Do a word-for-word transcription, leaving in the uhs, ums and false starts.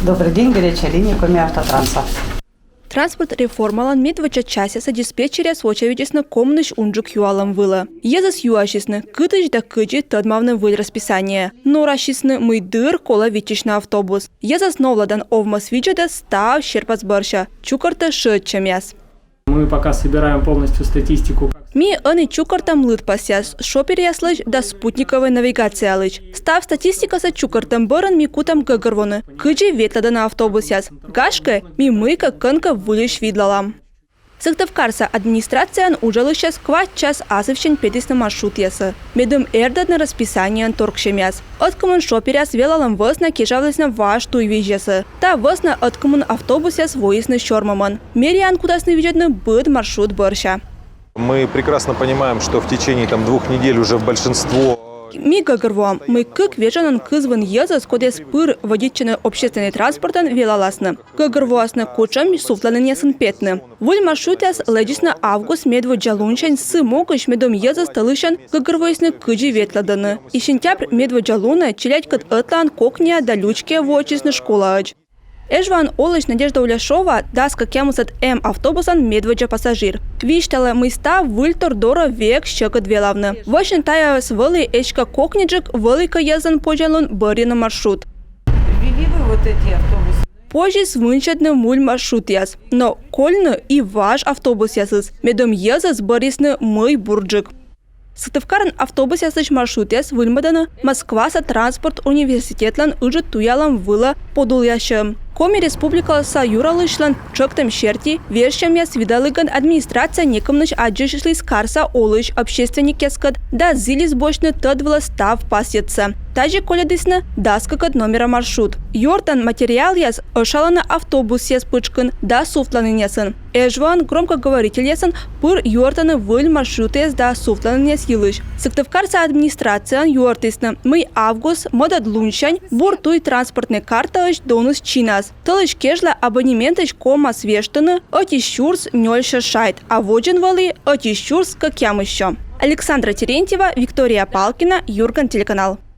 Добрый день, горячая линия Коми Автотранса. Транспорт реформалӧн медводдза часъясӧ диспетчеръяс вочавидзисны комынысь унджык юалӧм вылӧ. Йӧзыс юасисны, кытысь да кыдзи тӧдмавны выль расписание. Норасисны, мый дыр колӧ виччысьны автобус. Йӧзӧс новлӧдан овмӧс видзӧдӧ став серпас бӧрся, чукӧртӧ шыӧдчӧмъяс. Мы пока собираем полностью статистику. Ми ӧні чукӧртам лыдпасъяс шоперъяслысь да спутниковӧй навигациялысь. Став статистикасӧ чукӧртӧм бӧрын ми кутам гӧгӧрвоны, кыдзи ветлӧдӧны автобусъяс. Гашкӧ, ми мыйкӧ кӧнкӧ выльысь видлалам. Сыктывкарса администрацияын уджалысьяс квайт час асывсянь петісны маршрутъясӧ. Медым эрдӧдны расписаниеӧн торксьӧмъяс. Ӧткымын шоперъяс велалӧм вӧсна кежавлісны важ туйвизьясӧ. Та вӧсна ӧткымын автобусъяс воисны сёрмӧмӧн. Мэрияын кутасны видзӧдны быд маршрут бӧрся. Мы прекрасно понимаем, что в течение там двух недель уже большинство... Ми гӧгӧрвоам, мый кык вежонӧн кызвын йӧзыс, кодъяс пыр вӧдитчӧны общественнӧй транспортӧн, велаласны. Гӧгӧрвоасны, кутшӧм сувтланінъясын петны. Выль маршрутъяс лэдзисны август медводдза лунсянь сы могысь, медым йӧзыс тӧлысьӧн гӧгӧрвоисны, кыдзи ветлӧдӧны. И сентябрь медводдза лунӧ челядькӧд ӧтлаын кокниа да лючкиа воӧдчисны школаӧдз. Эжваын олысь Надежда Уляшова дас кӧкъямысӧд М автобуслӧн медводдза пассажир. Висьталӧ, мый став выльтор дорӧ век сьӧкыд велавны. Вӧчны тайӧс вӧлі эськӧ кокниджык, вӧлі кӧ йӧзлӧн позянлун бӧрйыны маршрут. Ввели вы вот эти автобусы? Позис вынсьӧдны муй маршрутъяс, но кольны и важ автобусъясыс, медым йӧзыс бӧрйисны мый бурджык. Сыктывкарын автобусъяслысь маршрутъяс выльмӧдӧны Москваса транспорт университетлӧн ыджыд туялӧм вылӧ подулъясьӧм. Коми Республикаса юралысьлӧн тшӧктӧм серти, вежсьӧмъяс видалігӧн администрация некымынысь аддзысьліс карса олысь общественникъяскӧд да зілис босьтны тӧд вылӧ став пасйӧдсӧ. Тадзи колльӧдісны дас кыкӧд номера маршрут. Юӧртан материалъяс ӧшалӧны автобусъяс пытшкын да сувтланінъясын. Эжваын громкоговорительясын пыр юӧртӧны выль маршрутъяс да сувтланінъяс йылысь. Сыктывкарса администрацияын юӧртісны, мый август мӧдӧд лунсянь бур туй транспортнӧй картаысь доныс чинас. Тӧлысь кежлӧ абонементысь ковмас вештыны ӧти сюрс нёльсё шайт, а водзын вӧлі ӧти сюрс кӧкъямыссё. Александра Терентьева, Виктория Палкина, «Юрган» телеканал.